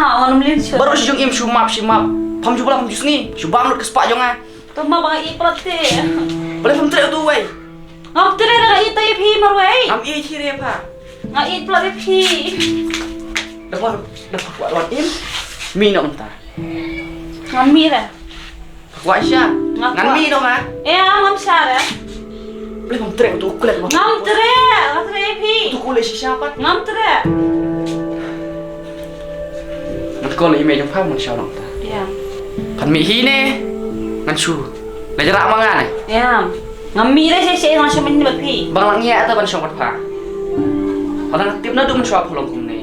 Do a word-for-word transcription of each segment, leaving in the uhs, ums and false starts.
Ah, ngam lin shuh. Baroh shi jong im shu map, shi map. Pham ju blam, pham ju sngi. Shu bam lut ka spah jong nga. To map ba nga ïeit palat te. Balei pham treh utu uwei? Ngam treh, nga ïeit te ïa phi marwei. Ngam ïeit hi re pha. Nga ïeit palat ïa phi. Da pha, da pha kwah wan im. Mih noh mynta. Ngam mih re. Kwah sha. Nga kwah. Ngan mih noh nga. Eh, ngam sha re. Balei pham treh utu u klet mo? Ngam treh, nga treh phi. Utu u klet shisha pat. Ngam treh. Ngan call ïa i mei jong pha, ngan sha noh ta. Ïa. Phan mih hi ne. Ngan shu. La jrah ma nga ne. Ïa. Ngam mih re shisha, ngan shu mih bad phi. Bang lang ïa ta ban shong bad pha. Pha ngan tip naduh mynshuwa pha long kumne.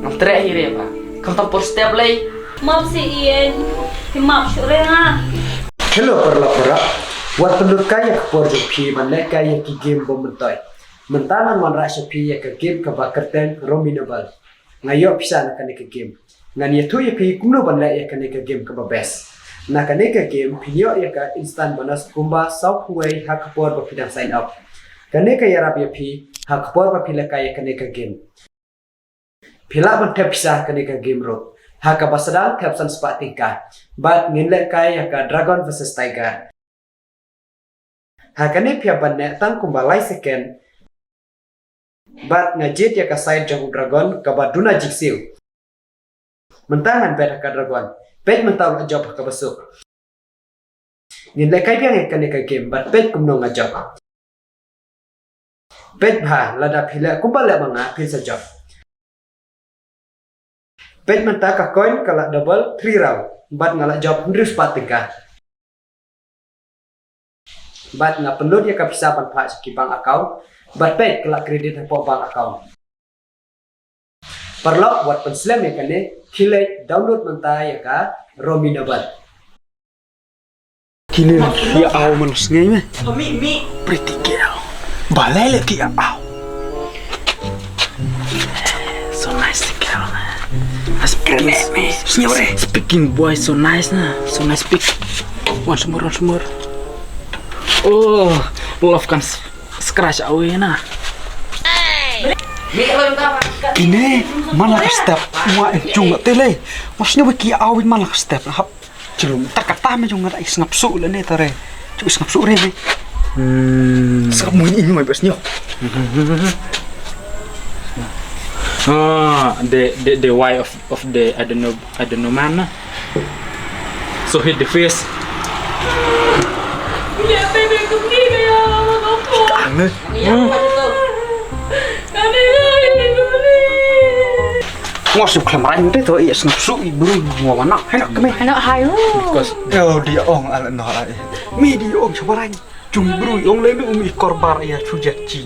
Ngam treh hi re pha. Kham tam por step lei. Map seh ïa, phi map shuh re nga. Hello paralok baroh. Wat pynlut kai ïa ka por jong phi ban leh kai ïa ki game bym myntoi. Mynta ngan wanrah sha phi ïa ka game kaba kyrteng Rummy Noble. Nga ïoh pisa na kane ka game. Ngan ïathuh ïa phi kumno ban leh ïa kane ka game kaba best. Na kane ka game phin ïoh ïa ka instant bonus kumba saw phew wei ha ka por ba phi dang sign up. Kane ka ïarap ïa phi ha ka por ba phi leh kai ïa kane ka game. Phi lah ban thep pisa ha kane ka game ruh. Ha kaba sdang thep san spah tyngka. Bad ngin leh kai ïa ka Dragon versus Tiger. Ha kane phi hap ban neh tang kumba lai second. Bad nga jied ïa ka side jong u Dragon kaba duna jingsiew. Mynta ngan bet ha ka Dragon. Peit mynta u la jop ha kaba suk. Ngin leh kai biang ïa kane ka game bad peit kumno nga jop. Peit bha, lada phi leh kumba leh ma nga phin sa jop. Peit mynta ka coin ka la double three round bad nga la jop hynriew spah tyngka. Bad nga pynlut ïa ka pisa ban phah sha ki bank account. Bad peit ka la credit hapoh bank account. Paralok wat pynslem ïa kane, khie leit download mynta ïa ka Rummy Noble. Kine ki aw man sngi me. Pretty girl. Balei le ki aw. So nice girl. Speaking, speaking boy so nice na. So nice speak. Once more, once more. Oh, love kan s- scratch away na. Kine man la ka step. Wa in chung te le. Mas nyu ki aw man la ka step. Hap. Chulum, ta kata me jong nga da i sngap su le ne tare. Chu sngap su re me. Hmm. Sngap mu ni mai bas nyo. Ah, the, the, the wife of, of the, I don't know, I don't know man na. So hit the face. Ang ne. Ngos yu khlem rang te to, i sngap su i bru ngwa wana. Hai nak keme. Hai nak hai. Because oh, dia ong ala no ai. Mi dia ong shabarang. Jung bru ong le mi umi korbar ya chuja chi.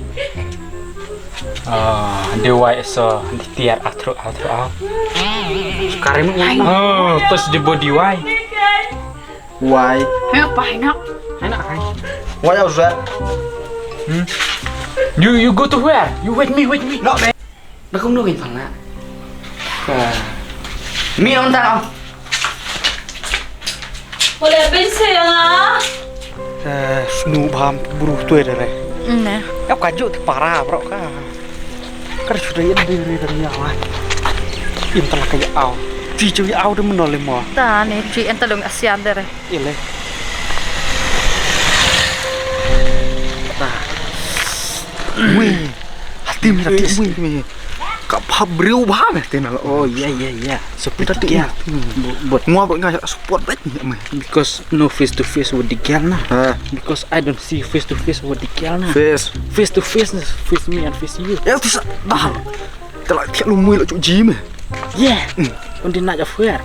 Ah, de wai so di tiar atru atru ah. Sekarang mi. Oh, terus di body wai. Wai. Hai nak pa hai nak. Hai nak hai. Wai au zat. Hmm. You you go to where? You wait me, wait me. No, man. Ba kumno ngin pang na. Ka. Mi on ta. Boleh bensin ya. Eh, snu bam bru tu ya dere. Ne. Ya kaju ti para bro ka. Kar sudah ya dere dere ya wa. Intala ka ya au. Ti ju ya au de menole mo. Ta ne ju intala dong asian dere. Ile. Ta. Wih. Hati mi hati mi mi. Ka pha briew bha me te na. Oh yeah yeah yeah. So pretty girl. But ngwa ba nga support ba ni me. Because no face to face with the girl na. Because I don't see face to face with the girl na. Face. Face to face, face me and face you. Ya tu sa dah. Telah tiap lu mui lo cuk ji me. Yeah. On the night of where?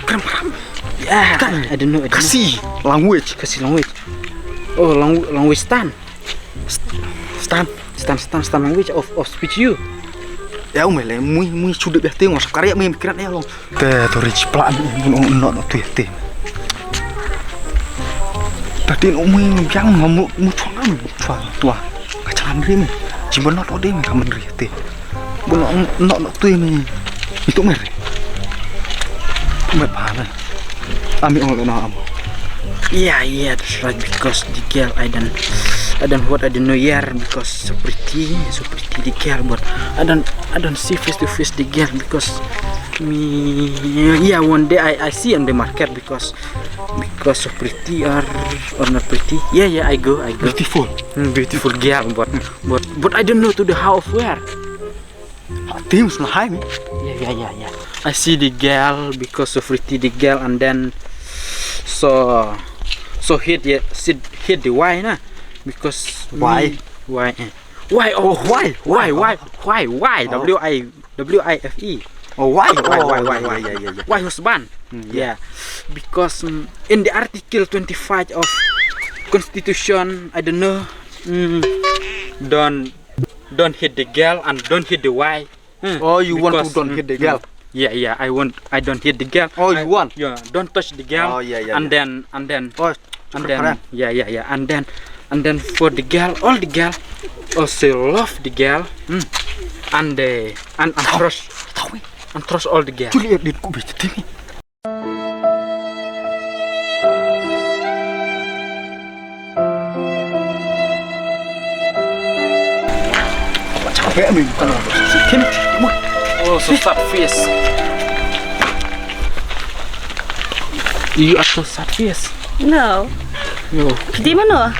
Kram kram. Yeah. I don't know. Kasi language. Kasi language. Oh, language stand. Stan, stan, stan, stan language of, of speech you. Ya umai le mui mui sudah biar tengok sekali ya mui mikiran ya long. Te tori cipla ni no no no tu ya te. Tadi no mui yang mu mu chua mu chua tua. Kacalan ri mi. Jimbo no to de mi kamen ri te. Buno nok nok tui mi. Itu mer. Mer pa na. Ami ong lo na am. Yeah, yeah, that's right, because the girl I don't I don't what I don't know here because so pretty, so pretty the girl, but I don't I don't see face to face the girl because me yeah one day I, I see on the market because because so pretty or or not pretty. Yeah yeah I go I go. Beautiful. Hmm, beautiful girl, but but but I don't know to the how of where. Teams na hai mi. Yeah yeah yeah yeah. I see the girl because so pretty the girl and then so so hit yeah see hit the why na because why why eh. Why oh why why why why why oh. W I W I F E. Oh why why why why why why why why husband. Yeah. Because mm, in the article twenty-five of constitution I don't know mm, don't don't hit the girl and don't hit the why. Hmm. Oh, you want to because, don't mm, hit the girl? Mm. Yeah, yeah, I want, I don't hit the girl. Oh, you I, want? Yeah, don't touch the girl. Oh, yeah, yeah, and yeah. Then, and then, oh, and then, yeah, yeah, yeah, and then, and then for the girl, all the girl, also love the girl, hmm. And uh, and and trust, and trust all the girl. Actually, it could be the thing. Oh, so sad face. You are so sad face. No. No. Di mana?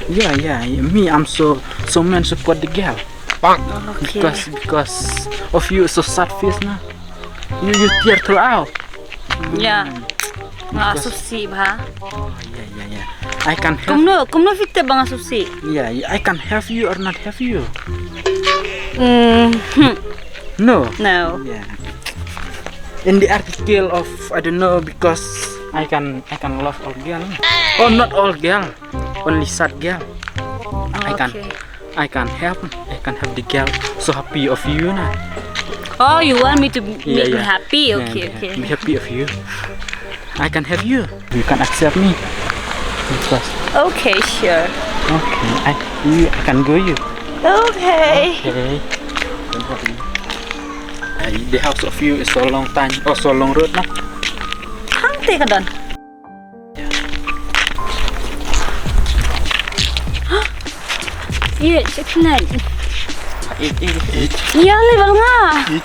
Yeah, yeah, yeah. Me, I'm so so man support the girl. Okay. Because because of you so sad face na. You you tear throughout. Yeah. Nga susi ba. Oh, yeah, yeah, yeah. I can help. Kumno kumno fite ba nga susi. Yeah, yeah, I can help you or not help you. Mm. No. No. Yeah. In the article of I don't know because I can I can love all girl. Oh, not all girl. Only sad girl. I can. Okay. I can help, I can help the girl. So happy of you na. Oh, you want me to make yeah, yeah. Me happy? Yeah, okay, yeah. Okay. Be happy of you. I can help you. You can accept me. Because okay, sure. Okay, I, you, I can go you. Okay. Okay. Uh, the house of you is so long time, oh so long road na. Hang te ka don. Ye, check na. Ih, ih, ih. Ya le bal nga. Ih.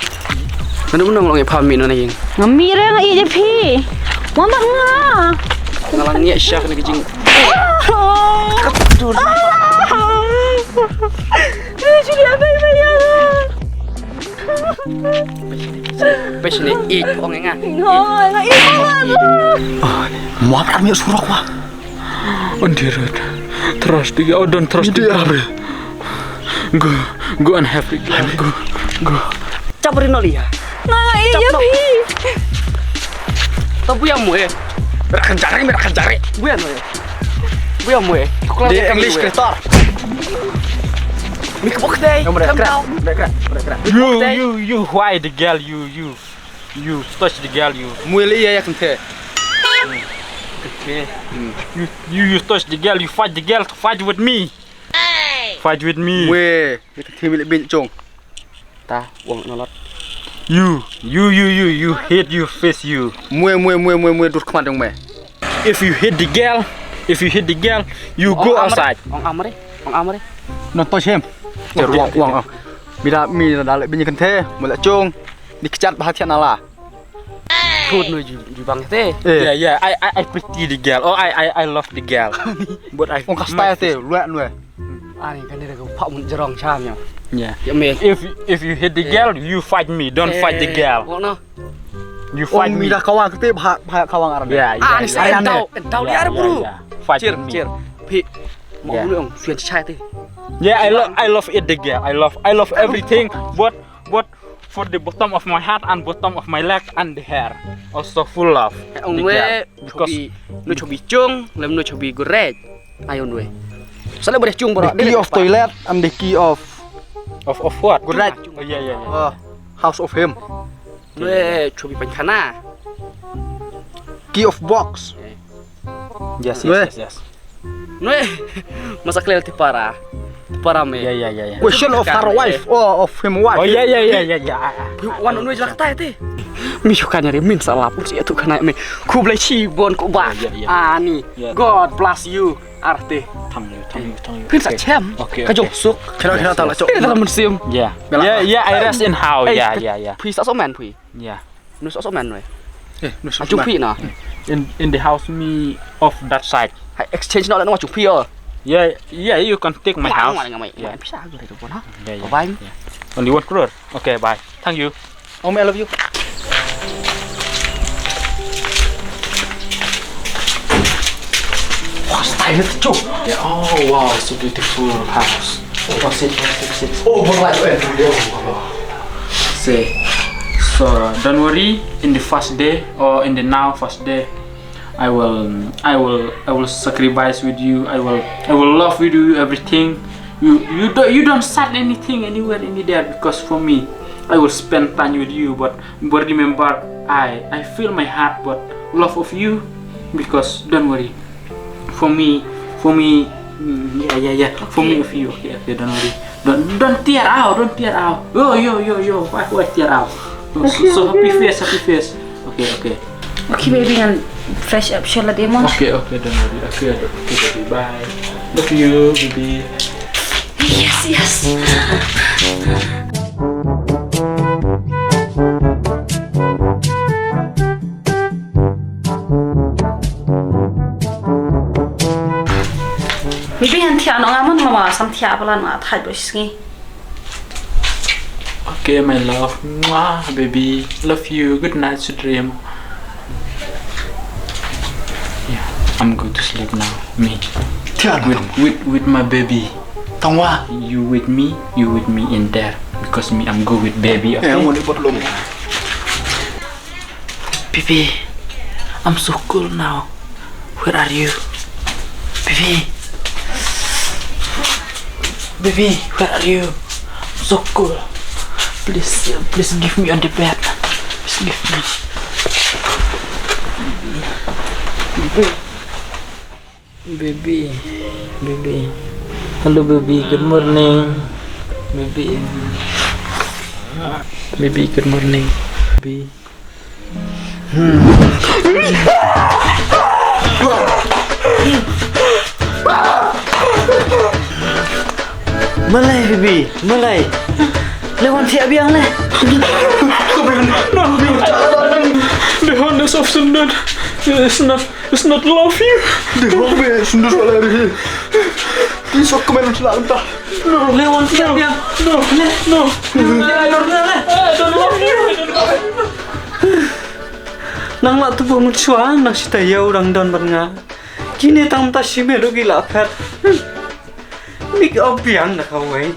Mano mano ngi pha mi no na ing. Ngami re nga ih je phi. Mama nga. Ngalang ye syak ni kijing. Oh. Katur. Ah. Ni sini apa ya? Peshne ik ong nga. No, nga ik ong nga. Mo ap ram surok wa. Ondirot. Trust the oh don't trust the girl. Go go and have the girl. Go go. Chapri no liya. Nga nga ik ya pi. Tabu ya mo eh. Rakan jare me rakan jare. Bu ya no eh. Bu ya mo eh. English kreator. Mik bok dei. Kam tau. You you you why the girl you you you touch the girl you. Mui le ya kan the. You you you touch the girl you fight the girl to fight with me. Fight with me. Mui le bin chong. Ta wong na lot. You you you you you hate you face you. Mui mui mui mui mui dur khmat dong me. If you hit the girl, if you hit the girl, you go outside. Ong amre, ong amre. No touch him. Wang wang. Bila mi da lek bini kenthe, mula cung, dikechat bahat sian ala. Good no you you bang te. Yeah yeah, I I I pretty the girl. Oh I I I love the girl. But I ong kastai te, luat no. Ani kan dia ko pak mun jerong sam ya. Yeah. Ya me. If if you hit the girl, you fight me. Don't fight the girl. Wong no. You fight me. Ong mi da kawang kete bah bah kawang aran. Yeah, yeah. Ani sai entau entau liar buru. Fight me. Cheer cheer. Pi. Mo ong suan chai te. Yeah, I love I love it the girl. I love I love everything. But but for the bottom of my heart and bottom of my leg and the hair also full of the girl. Because no chobi chung, lem no chobi gurek. Ayon we. Sale bere chung boro. The key of toilet and the key of of of what? Gurek. Oh yeah yeah yeah. House of him. We chobi pankhana. Key of box. Yes yes yes yes. Nue. Masa klel ti para. Para me. Yeah, yeah, yeah, yeah. Question of her wife or of him wife. Oh, yeah, yeah, yeah, yeah, yeah. Wan noi jlak tai te. Mi shu kan ri min sa lap si tu kan me. Khublei shibun ko ba. Yeah, yeah. Ani. Yeah. God bless you. Arte. Thank you, thank you, thank you. Phin sa chem. Okay, ka jong suk. Kena kena tak lah cok. Phin sa mun sim. Yeah. Yeah, yeah, I rest in how. Yeah, yeah, yeah. Phi sa so man phi. Yeah. Nus so man noi. Eh, nus so man. Phi na. In in the house me of that side. Hai exchange no la no chung phi. Yeah, yeah, you can take my house. Yeah. Pisa go re ko na. Yeah, yeah. Bye. Only one crore. Okay, bye. Thank you. Oh, I love you. Wah, style tu. Yeah, oh wow, it's a beautiful house. Oh, what's it? What's it? What's it? Oh, what like Andrew? Say, so don't worry. In the first day or in the now first day, I will, I will, I will sacrifice with you. I will, I will love with you everything. You, you don't, you don't sad anything anywhere in there because for me, I will spend time with you. But, but remember, I, I feel my heart, but love of you because don't worry. For me, for me, mm, yeah, yeah, yeah. For me, of you, okay, okay, don't worry. Don't, don't tear out, don't tear out. Yo, yo, yo, yo, why, why tear out? So, so happy face, happy face. Okay, okay. Okay, baby, and fresh up, shall I, Demon? Okay, okay, don't worry. Okay, okay, baby, bye. Love you, baby. Yes, yes. Maybe ngan thiah noh nga mon mama sam thiah bala nga thait ba sngi. Okay, my love. Mwah, baby. Love you. Good night, sweet dream. Yeah, I'm going to sleep now. Me. Thiah noh with, with, with my baby. Tangwa. You with me, you with me in there. Because me, I'm go with baby, okay? Baby, I'm so cold now. Where are you? Baby. Baby, where are you? I'm so cold. Please, please give me on the bed. Please give me. Baby. Baby, baby. Hello, baby. Good morning. Baby. Baby, good morning. Baby. Hmm. Malai, baby. Malai. Le wan thiah biang le. No, no, no. The honest of Sundar. It's not It's not love you. Dei hok be sundut wala ri. Please, hok kmen sila anta. No, le wan no, no, no, no. I don't love you. I don't love you. Nang la tu bu mut shwa nang sita yau rang don ban nga. Kine tang ta shime rugi la phet. Mik obiang na kawai.